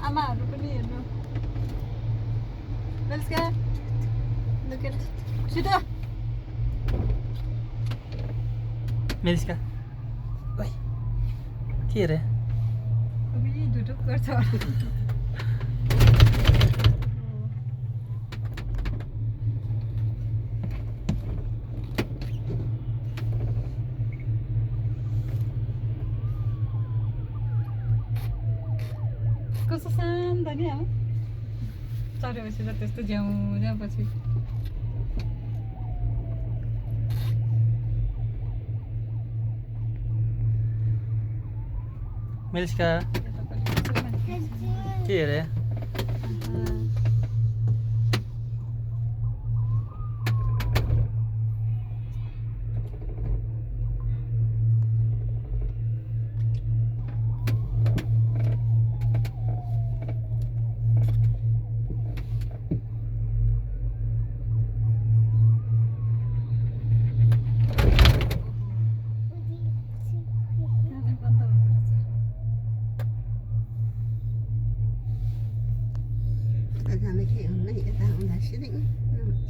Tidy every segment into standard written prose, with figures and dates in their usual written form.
आमाहरू पनि हेर्नु बेलुका लुकेट छिटो मेरिस्का ओइ के रे अबि दुटुक गर्छ कस्तो शान्त नि अब चढेपछि त त्यस्तो झ्याउ पछि मेरिस्का के रे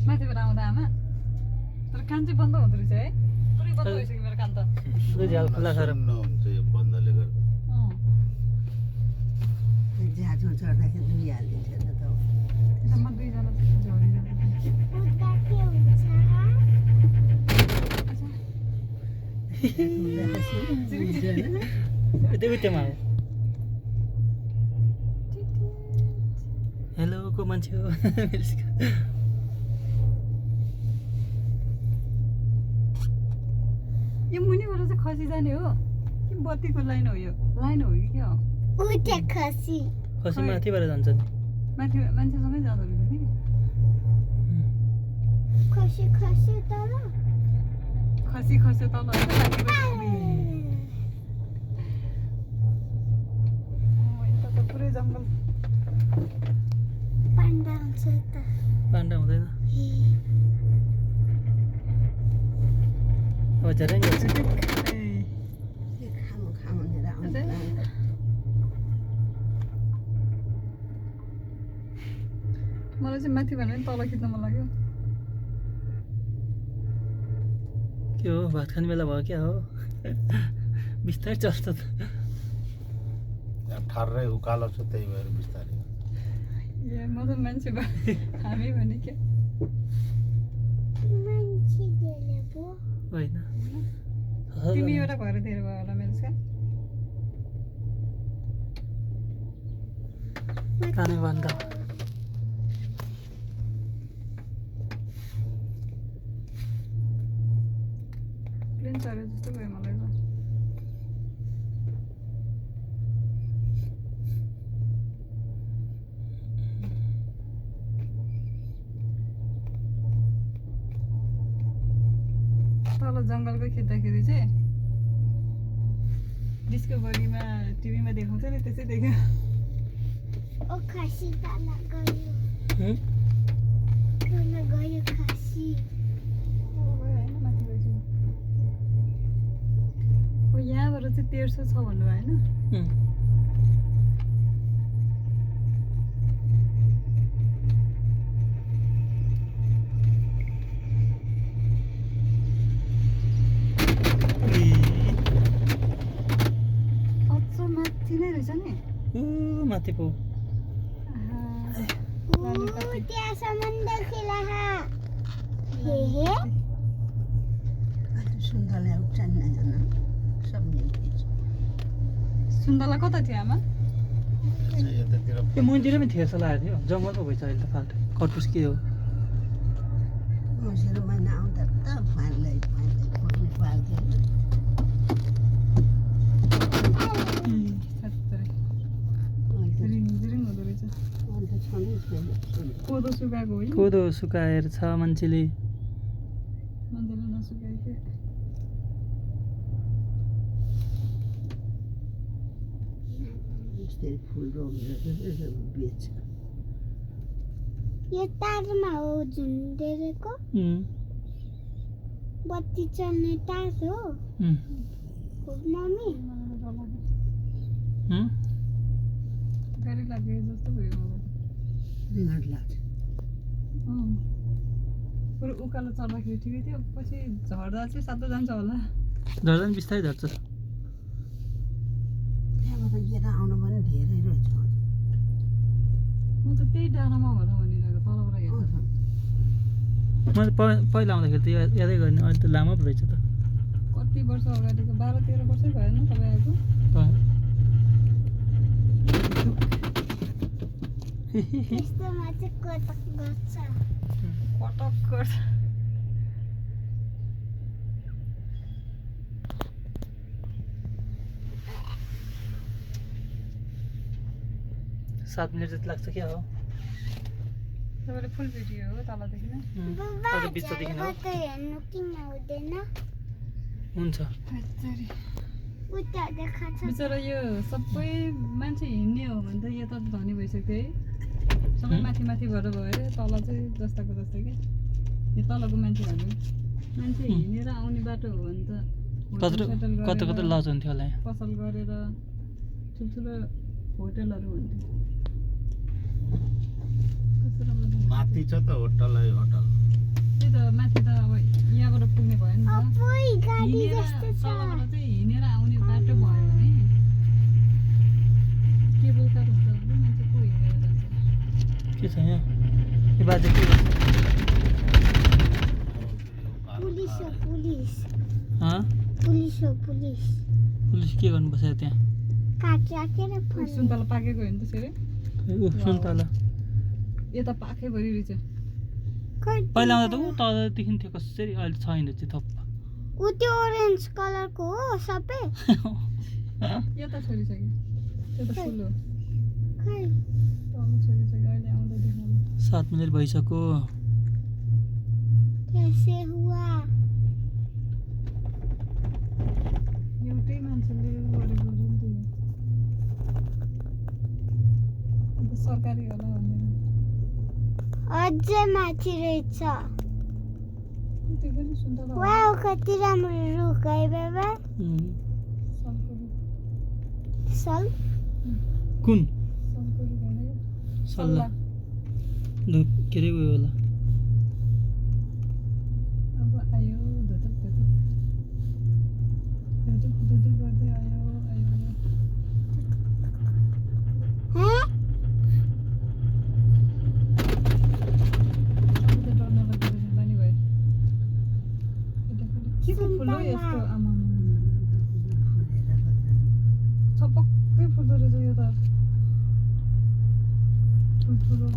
माथिबाट आउँदा आमा तर कान चाहिँ बन्द हुँदो रहेछ है पुरै बन्द भइसक्यो मेरो कान त झ्याल खुला छ र हुन्छ यो बन्दले गर्दा जहाजमा चढ्दाखेरि दुइहालिदिन्छ त त्यसमा दुईजना उतैमा आयो हेलो को मान्छे हो मेरिस्का यो मुनिबाट चाहिँ खसी जाने हो कि बत्तीको लाइन हो यो लाइन हो कि के हो खसी माथिबाट जान्छ नि माथि मान्छेसँगै जाँदो रहेछ नि खसी तल यता त पुरै जङ्गल पाण्डा हुँदैन अब झरेङ गर्छ मलाई चाहिँ माथि भन्यो भने तल खिच्न मन लाग्यो के हो भात खाने बेला भयो क्या हो बिस्तारै चढ्छ त ठर्रै उकालो छ त्यही भएर बिस्तारै ए म त मान्छे भयो हामी भने क्या होइन तिमी एउटा भएर धेरै भयो होला मेरिस्का कानै बन्द प्लेन चढे जस्तो भयो मलाई त तल जङ्गलको खिच्दाखेरि चाहिँ डिस्कभरीमा टिभीमा देखाउँछ नि त्यसै देख्यो यहाँबाट चाहिँ 1300 छ भन्नुभयो होइन माथि नै रहेछ नि माथि पो सुन्दला कता थियो आमा यो मन्दिरमै थियो जस्तो लागेको थियो जङ्गल पो भएछ अहिले त फाल्टो कटुस के हो कोदो सुकाएको हो कोदो सुकाएर छ मान्छेले नसुकाएको फुल रोपेर बेच्छ यो तारमा हो झुन्डेको बत्ती चल्ने तार हो मलाई डर लाग्यो। गाडी लाग्यो जस्तो भयो मलाई। रिङ्गट लाग्छ बरु उकालो चढ्दाखेरि ठिकै थियो, पछि झर्दा चाहिँ सातो जान्छ होला। झर्दा नि बिस्तारै झर्छ। त्यहाँबाट लिएर आउनु पनि धेरै रहेछ म त त्यही डाँडामा भएर भनिरहेको तलबाट हेर्दा। मैले पहिला आउँदाखेरि त यादै गर्ने, अहिले त लामो पो रहेछ त। कति वर्ष अगाडिको 12-13 वर्षै भएन तपाईँ आएको? पटक गर्छ। 7 मिनट जति लाग्छ क्या हो। तपाईँले फुल भिडियो हो तलदेखि नै? अझ बिचदेखि हो। हुन्छ। बिचरा यो सबै मान्छे हिँड्ने हो भने त यो त धनी भइसक्यो है। सबै माथि माथिबाट भयो, तल चाहिँ जस्ताको जस्तै क्या। यो तलको मान्छे भन्नु मान्छे हिँडेर आउने बाटो हो भने त कता कता लज हुन्थ्यो होला यहाँ। पसल गरेर ठुल्ठुलो होटेलहरू हुन्थ्यो। कस्तो राम्रो लाग्छ। माथि छ त होटल होटल त्यही त माथि त अब यहाँबाट पुग्ने भयो नि त। तलबाट चाहिँ हिँडेर आउने बाटो भयो भने केबल कार हुन्छ भने मान्छे को हिँडेर जान्छ। के छ यहाँ? यो बाजे के गर्छ? पुलिस के गर्नु बसेर त्यहाँ? सुन्तला पाकेको हो नि त्यसरी। सुन्तला यता पाकै भइरहेछ। पहिला आउँदा त ऊ तलदेखि थियो कसरी, अहिले छैन चाहिँ थप्प। त्यो ओरेन्ज कलरको हो सबै यता छोडिसक्यो। त्यो त फुल हो। खै तल छोडिसक्यो। अहिले आउँदा देखाउनु। 7 मिनट भइसक्यो। कैसे हुआ एउटै मान्छेले गरेको हो नि त यो। अन्त सरकारी होला भनेर अझै माथि रहेछ त्यो पनि सुन्तला हो। वाउ कति राम्रो रुख है बाबा सलको रुख। सल कुन सलको रुख होइन यो? सल्ला के अरे उयो होला। अब आयो धुधुक गर्दै आयो आयो। हैं अब त डर नलाग्दो रहेछ बानी भयो। के को फुल हो यस्तो? आमा छपक्कै फुल्दो रहेछ यो त। ठुल्ठुलो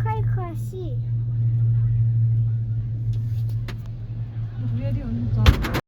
खै खसी